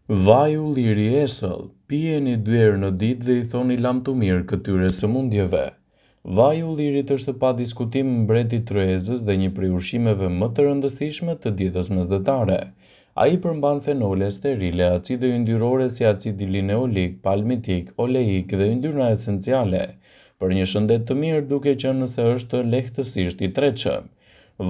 Vaj ulliri esëll, pijeni dy herë në ditë dhe i thoni lamtumirë këtyre sëmundjeve. Vaji i ullirit është pa diskutim mbreti i tryezës dhe një prej ushqimeve më të rëndësishme të dietës mesdhetare. Ai përmban fenole, sterile, acide yndyrore si acidi lineolik, palmitik, oleik dhe yndyra esenciale për një shëndet të mirë duke qenë se është lehtësisht i tretshëm.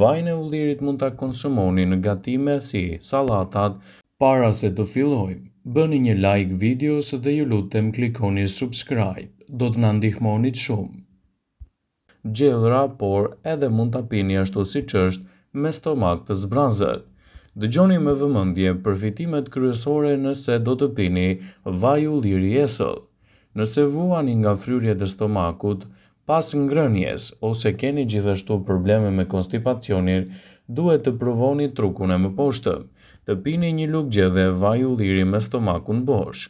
Vajin e ullirit mund ta konsumoni në gatime si sallatat, Para se të fillojmë, bëni një like videos dhe ju lutem klikoni subscribe, do të na ndihmonit shumë. Gjellra, por edhe mund ta pini ashtu siç është me stomak të zbrazët. Dëgjoni me vëmendje përfitimet kryesore nëse do të pini vaj ulliri esëll. Nëse vuani nga fryrjet e stomakut, Pas ngrënies, ose keni gjithashtu probleme me konstipacionin, duhet të provoni trukun e mëposhtëm, të pini një lugë gjelle vaj ulliri me stomakun bosh.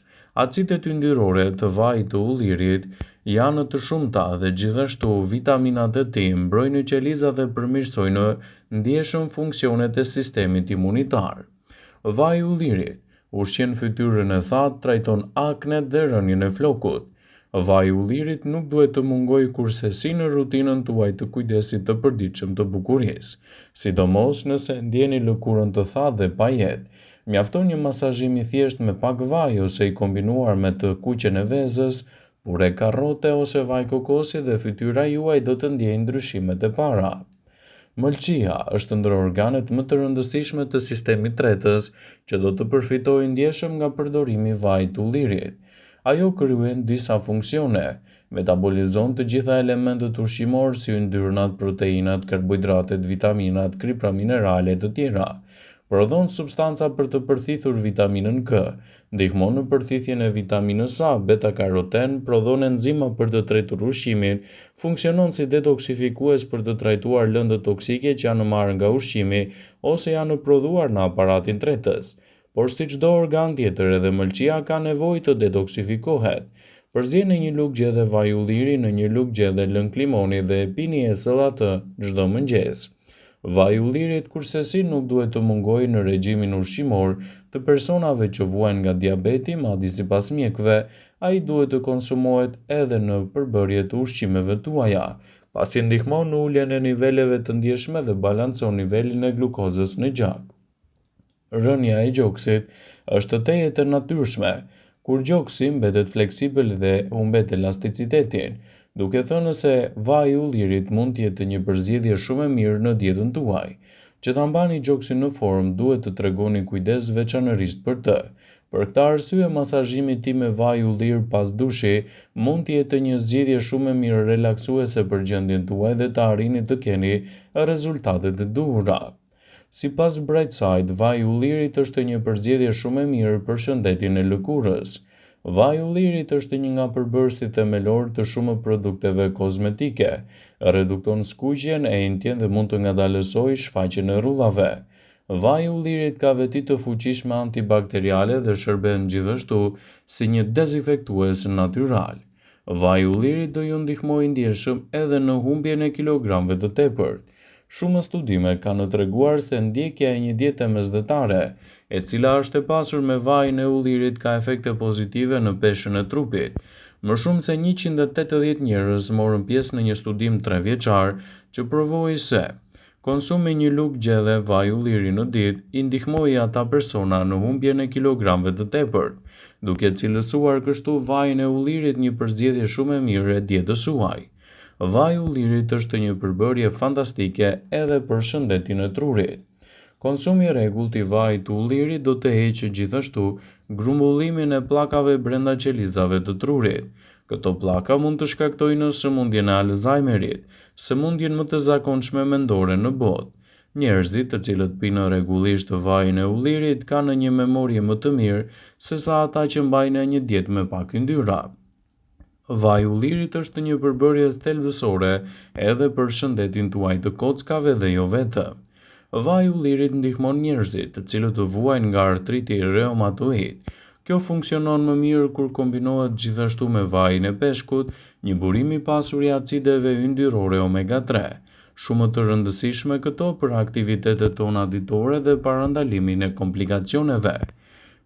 Acidet yndyrore të vajit të ullirit janë të shumta dhe gjithashtu vitaminat e tij mbrojnë qelizat dhe përmirësojnë ndjeshëm funksionet e sistemit imunitar. Vaji i ullirit Ushqen fytyrën e thatë, trajton aknet dhe rënien e flokut. Vaji i ullirit nuk duhet të mungojë kurrsesi në rutinën tuaj të kujdesit të përditshëm të bukurisë, sidomos nëse e ndjeni lëkurën të thatë dhe pa jetë. Mjafton një masazhim i thjeshtë me pak vaj ose i kombinuar me të kuqen e vezës, pure karrote ose vaj kokosi dhe fytyra juaj do të ndjejë ndryshimet e para. Mëlçia është ndër organet më të rëndësishme të sistemit tretës që do të përfitojë ndjeshëm nga përdorimi i vajit të ullirit. Ajo kryen disa funksione, metabolizon të gjitha elementët ushqimorë si yndyrnat, proteinat, karbohidratet, vitaminat, kripra minerale e të tjera. Prodhon substanca për të përthithur vitaminën K, Ndihmon në përthithjen e vitaminës A, beta-karoten, prodhon enzima për të tretur ushqimin, funksionon si detoksifikues për të trajtuar lëndët toksike që janë marrë nga ushqimi ose janë prodhuar në aparatin tretës. Por si çdo organ tjetër edhe mëlçia ka nevojë të detoksifikohet. Përzieni një lugë gjelle vaj ulliri në një lugë gjelle lëng limoni dhe e pini esëll atë çdo mëngjes. Vaji i ullirit kurrsesi nuk duhet të mungojë në regjimin ushqimor të personave që vuajnë nga diabeti, madje sipas mjekëve, ai duhet të konsumohet edhe në përbërje të ushqimeve tuaja, pasi ndihmon në uljen e niveleve të ndjeshme dhe balancon nivelin e glukozës në gjak. Rënia e gjoksit është tejet e natyrshme, kur gjoksi mbetet fleksibël dhe humbet elasticitetin, duke thënë se vaji i ullirit mund të jetë një përzgjedhje shumë e mirë në dietën tuaj. Që ta mbani gjoksin në formë, duhet të tregoni kujdes veçanërisht për të. Për këtë arsye, masazhimi i tij me vaj ullir pas dushi mund të jetë një zgjidhje shumë e mirë relaksuese për gjendjen tuaj dhe të arrini të keni rezultatet e duhura. Sipas Brightside, vaji i ullirit është një përzgjedhje shumë e mirë për shëndetin e lëkurës. Vaji i ullirit është një nga përbërësit themelorë të shumë produkteve kozmetike, redukton skuqjen, enjtjen dhe mund të ngadalësojë shfaqjen e rrudhave. Vaji i ullirit ka veti të fuqishme antibakteriale dhe shërben gjithashtu si një dezinfektues natyral. Vaji i ullirit do ju ndihmojë ndjeshëm edhe në humbjen e kilogramëve të tepërt. Shumë studime kanë treguar se ndjekja e një diete mesdhetare, e cila është e pasur me vajin e ullirit ka efekte pozitive në peshën e trupit. Më shumë se 180 njerëz morën pjesë në një studim trevjeçar që provoi se Konsumi i një lugë gjelle vaj ulliri në ditë i ndihmoi ata persona në humbjen e kilogramëve të tepërt, duke cilësuar kështu vajin e ullirit një përzgjedhje shumë e mirë e dietës suaj. Vaji i ullirit është një përbërje fantastike edhe për shëndetin e trurit. Konsumi i rregullt i vajit të ullirit do të heqë gjithashtu grumbullimin e pllakave brenda qelizave të trurit. Këto pllaka mund të shkaktojnë sëmundjen e Alzheimerit, sëmundjen më të zakonshme mendore në botë. Njerëzit, të cilët pinë rregullisht vajin e ullirit, kanë një memorie më të mirë sesa ata që mbajnë një dietë me pak yndyra. Vaji i ullirit është një përbërje thelbësore edhe për shëndetin tuaj të kockave dhe jo vetëm. Vaji i ullirit ndihmon njerëzit, të cilët vuajnë nga artriti reumatoid. Kjo funksionon më mirë kur kombinohet gjithashtu me vajin e peshkut, një burim i pasur i acideve yndyrore omega 3. Shumë të rëndësishme këto për aktivitetet tona ditore dhe parandalimin e komplikacioneve.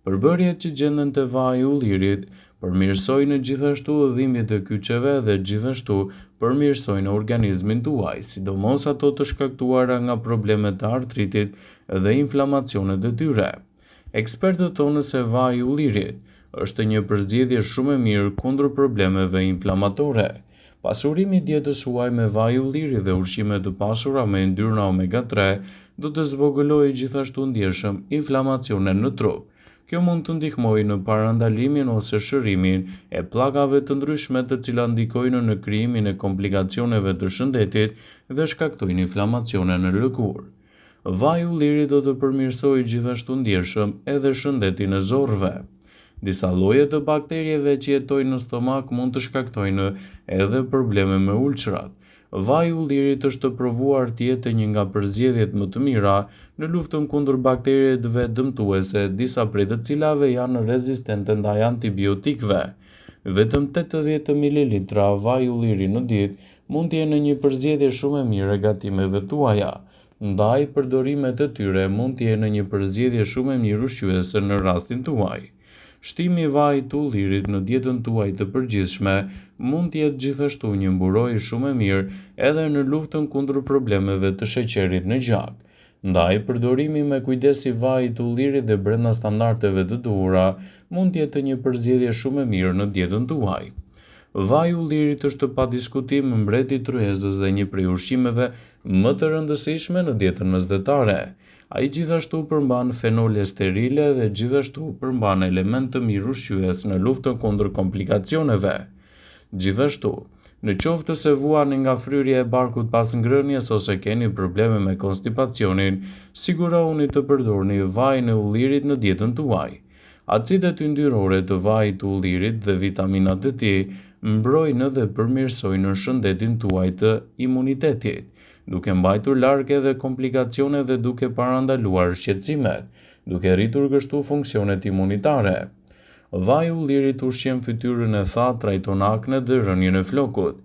Përbërjet që gjenden te vaji i ullirit përmirësojnë gjithashtu dhimbjet e kyçeve dhe gjithashtu përmirësojnë organizmin tuaj, sidomos ato të shkaktuara nga problemet e artritit dhe inflamacionet e tyre. Ekspertët thonë se vaji i ullirit është një përzgjedhje shumë e mirë kundër problemeve inflamatore. Pasurimi i dietës suaj me vaj ulliri dhe ushqime të pasura me yndyrna omega 3 do të zvogëlojë gjithashtu ndjeshëm inflamacionet në trup. Kjo mund të ndihmojë në parandalimin ose shërimin e plagave të ndryshme të cilat ndikojnë në krijimin e komplikacioneve të shëndetit dhe shkaktojnë inflamacione në lëkurë. Vaji i ullirit do të përmirësojë gjithashtu ndjeshëm edhe shëndetin e zorrëve. Disa lloje të bakterieve që jetojnë në stomak mund të shkaktojnë edhe probleme me ulçrat. Vaji i ullirit është provuar të jetë një nga përzgjedhjet më të mira në luftën kundër bakterieve dëmtuese, disa prej të cilave janë rezistente ndaj antibiotikëve. Vetëm 80 mililitra vaj ulliri në ditë mund të jenë një përzgjedhje shumë e mirë e gatimeve tuaja. Ndaj, përdorimet e tyre mund të jenë një përzgjedhje shumë e mirë ushqyese në rastin tuaj. Shtimi i vajit të ullirit në dietën tuaj të përgjithshme mund të jetë gjithashtu një mburojë shumë e mirë edhe në luftën kundër problemeve të sheqerit në gjak. Ndaj, përdorimi me kujdes i vajit të ullirit dhe brenda standardeve të duhura mund të jetë një përzgjedhje shumë e mirë në dietën tuaj. Vaji i ullirit është pa diskutim mbreti i tryezës dhe një prej ushqimeve më të rëndësishme në dietën mesdhetare. Ai gjithashtu përmban fenole sterile dhe gjithashtu përmban elementë të mirë ushqyes në luftën kundër komplikacioneve. Gjithashtu, në qoftë se vuani nga fryrja e barkut pas ngrënies ose keni probleme me konstipacionin, sigurohuni të përdorni vajin e ullirit në dietën tuaj. Acidet yndyrore të vajit të ullirit dhe vitaminat e tij mbrojnë dhe përmirësojnë shëndetin tuaj të imunitetit, duke mbajtur larg edhe komplikacionet dhe duke parandaluar shqetësimet, duke rritur kështu funksionet imunitare. Vaji i ullirit ushqen fytyrën e thatë, trajton aknet dhe rënien e flokut.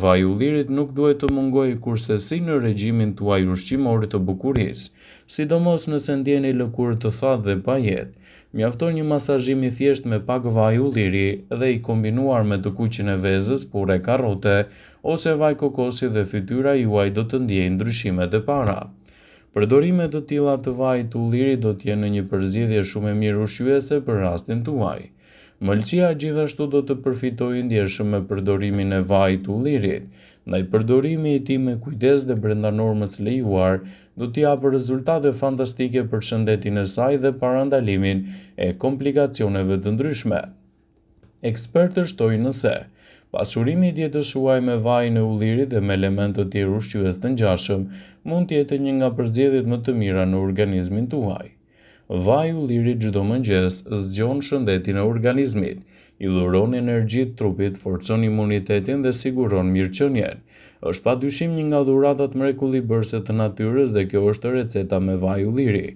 Vaji i ullirit nuk duhet të mungojë kurrsesi në regjimin tuaj ushqimor të bukurisë, sidomos nëse ndjeni lëkurë të thatë dhe pa jetë. Mjafton një masazhim i thjeshtë me pak vaj ulliri dhe i kombinuar me të kuqin e vezës, pure karrote ose vaj kokosi dhe fytyra juaj do të ndjejë ndryshimet e para. Përdorime të tilla të vajit të ullirit do të jenë një përzgjedhje shumë e mirë ushqyese për rastin tuaj. Mëlçia gjithashtu do të përfitojë ndjeshëm me përdorimin e vajit të ullirit, ndaj përdorimi i tij me kujdes dhe brenda normës së lejuar do të japë rezultate fantastike për shëndetin e saj dhe parandalimin e komplikacioneve të ndryshme. Ekspertët shtojnë se, pasurimi i dietës suaj me vajin e ullirit dhe me elementë të tjerë ushqyes të ngjashëm mund të jetë një nga përzgjedhjet më të mira në organizmin tuaj. Vaji i ullirit çdo mëngjes zgjon shëndetin e organizmit, i dhuron energji trupit, forcon imunitetin dhe siguron mirëqenien. Është padyshim një nga dhuratat mrekullibërëse të natyrës dhe kjo është receta me vaj ulliri.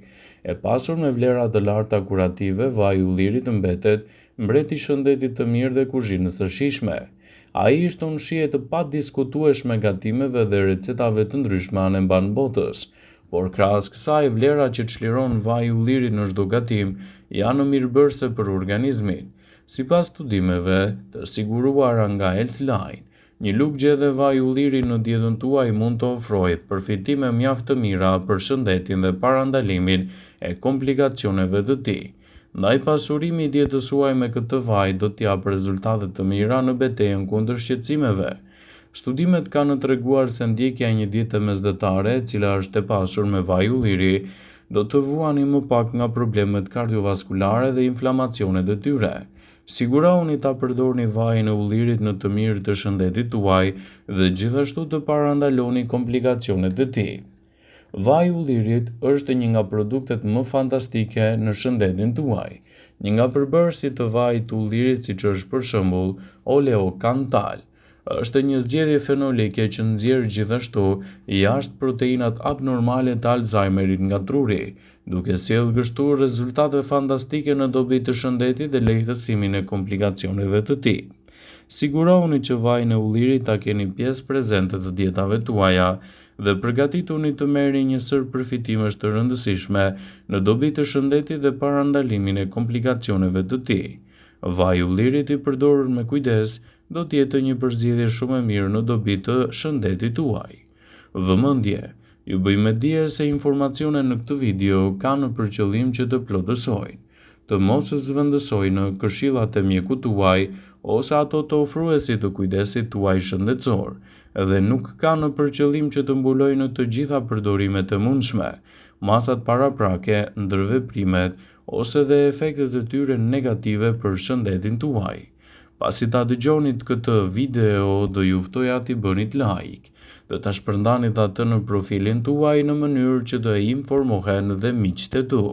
E pasur me vlera të larta kurative, vaji i ullirit mbetet mbreti i shëndetit të mirë dhe kuzhinës së shijshme. Ai i shton shije të padiskutueshme gatimeve dhe recetave të ndryshme anembanë botës. Por krahas kësaj, vlerat që çliron vaji i ullirit në çdo gatim janë mirëbërëse për organizmin. Sipas studimeve të siguruara nga Healthline, Një lugë gjedhe vaj ulliri në dietën tuaj mund të ofrojë përfitime mjaft të mira për shëndetin dhe parandalimin e komplikacioneve të tij. Ndaj pasurimi i dietës suaj me këtë vaj do të japë rezultate të mira në betejën kundër shqetësimeve. Studimet kanë treguar se ndjekja e një diete mesdhetare, e cila është e pasur me vaj ulliri, do të vuani më pak nga problemet kardiovaskulare dhe inflamacionet e tyre. Sigurohuni ta përdorni vajin e ullirit në të mirë të shëndetit tuaj dhe gjithashtu të parandaloni komplikacionet e tij. Vaji i ullirit është një nga produktet më fantastike në shëndetin tuaj. Një nga përbërësit të vajit të ullirit siç është për shembull oleokantal, Është një zgjedhje fenolike që nxjerr gjithashtu jashtë proteinat abnormale të Alzheimerit nga truri, duke sjellë kështu rezultate fantastike në dobi të shëndetit dhe lehtësimin e komplikacioneve të tij. Sigurohuni që vajin e ullirit ta keni pjesë prezente të dietave tuaja dhe përgatituni të merrni një sërë përfitimesh të rëndësishme në dobi të shëndetit dhe parandalimin e komplikacioneve të tij. Vaji i ullirit i përdorur me kujdes do të jetë një përzgjedhje shumë e mirë në dobi të shëndetit tuaj. Vëmendje! Ju bëj me dije se informacionet në këtë video kanë për qëllim që të plotësojnë, të mos zëvendësojnë këshillat e mjekut tuaj ose ato të ofruesit të kujdesit tuaj shëndetësor dhe nuk kanë për qëllim që të mbulojnë të gjitha përdorimet e mundshme, masat paraprake, ndërveprimet ose dhe efektet e tyre negative për shëndetin tuaj. Pasi ta dëgjonit këtë video, do ju ftoja t'i bënit like dhe ta shpërndanit atë në profilin tuaj në mënyrë që të informohen dhe miqtë e tu.